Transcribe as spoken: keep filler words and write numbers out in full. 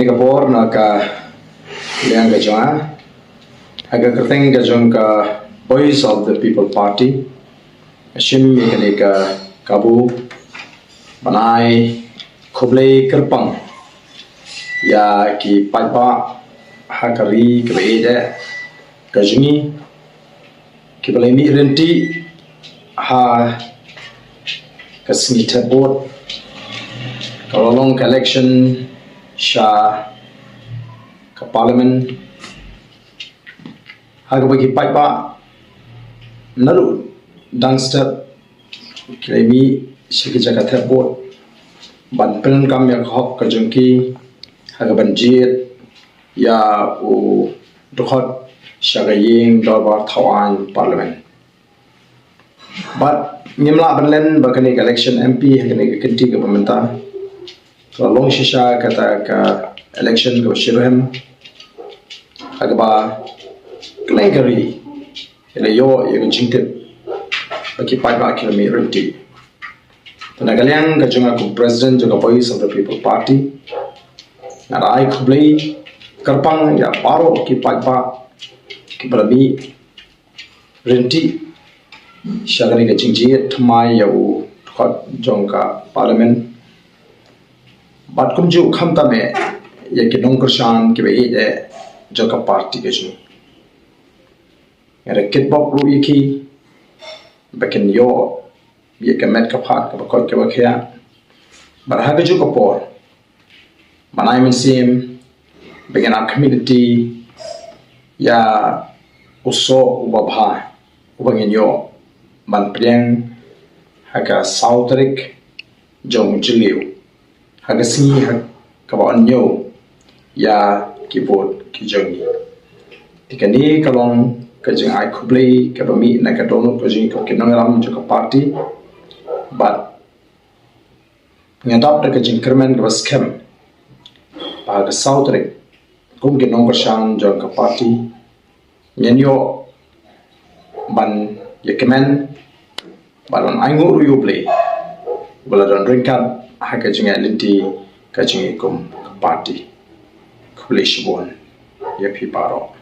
Ka por na ka liang ka jong nga, ha ka kyrteng ka jong ka Voice of the People Party, shim ïa kane ka kabu ban ai khublei kyrpang ïa ki paidbah ha ka ri kaba ïeit ka jong ngi, kiba la mih ryntih ha ka sngi thep vote, ka la long ka election sha ka parliament, ha kaba ki paidbah naduh dang step ki la mih sha ki jaka thep vote ban pyndonkam ïa ka hok ka jong ki ha kaban jied ïa u dkhot sha ka ïing dorbar thaw aiñ, parliament. Bad ngim lah ban len ba kane ka election M P ha kane ka kynti kaba mynta ka la long shisha kata ka election kaba shitrhem, ha kaba kylleng ka ri ka la ïoh ïa ka jingtip ba ki paidbah ki la mih ryntih. Te na ka liang ka jong nga kum President jong ka Voice of the People Party, nga da ai khublei kyrpang ïa baroh ki paidbah kiba la mih ryntih sha kane ka jingjied thymmai ïa u dkhot jong ka parliament. Bad kumjuh khamtam eh ïa ki nongkyrshan kiba ïeit eh jong ka party ka jong ngi. Nga da kitbok ruh ïa ki ba kin ïoh ïa ka met ka phad kaba koit kaba khiah. Bad ha kajuh ka por ban ai mynsiem ba ngin ap khmih lynti ïa u soh uba bha uba ngin ïoh ban pdiang ha ka saw tarik jong u Jylliew, ha ka sngi ha kaba yn ñiew ïa ki vote ki jong ngi. Te kane ka long ka jingai khublei kaba mih na ka dohnud ka jong ngi kum ki nongïalam jong ka party. Bad nga dap da ka jingkyrmen kaba skhem ba ha ka saw tarik kum ki nongkyrshan jong ka party ngin ïoh ban ïa kmen bad ban ainguh ruh ïa U Blei ba la don ryngkat ha ka jingïaid lynti ka jong ngi kum ka party. Khublei shibun ïa phi baroh.